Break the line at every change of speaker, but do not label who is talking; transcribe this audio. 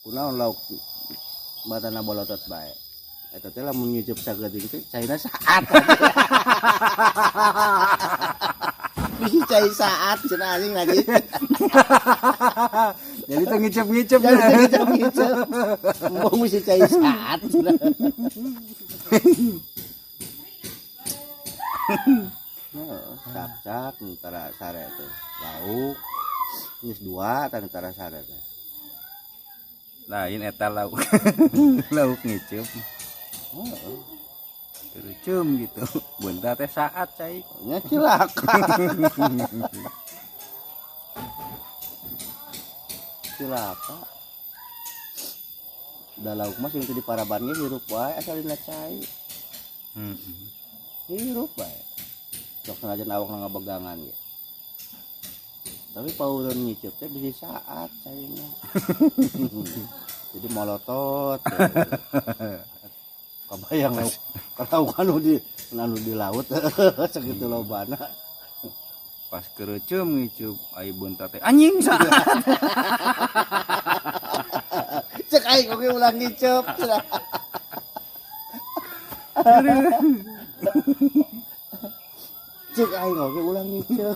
Kunaon lauk matana bolotot bae. Eta teh lamun ngiceup sageuting teh caina saat. Bisi cai saat cenah anjing lagi.
Jadi teh ngiceup-ngiceup.
Jadi teh ngiceup-ngiceup. Embung bisi cai saat cenah. Heeh, cak-cak tara sare teh. Lauk geus dua tara sare teh.
Lain eta lauk. Lauk ngiceup.
Heeh.
Terucum gitu. Bunta teh saat cai.
Nya cilaka. Cilaka. Da lauk mah sing teu diparaban ge hirup wae asal dina cai.
Heeh.
Hirup wae. Sok sanajan awakna ngabegangan ge. Tapi paureun ngiceup teh bisi saat caina. Jadi molotot. Kabayang lauk. Kalau kan anu di laut segitu lobana.
Pas kerecem ngicup ai beunta teh anjing saat.
Cek aing oge ulah ngicup. Cek aing oge ulah ngicup.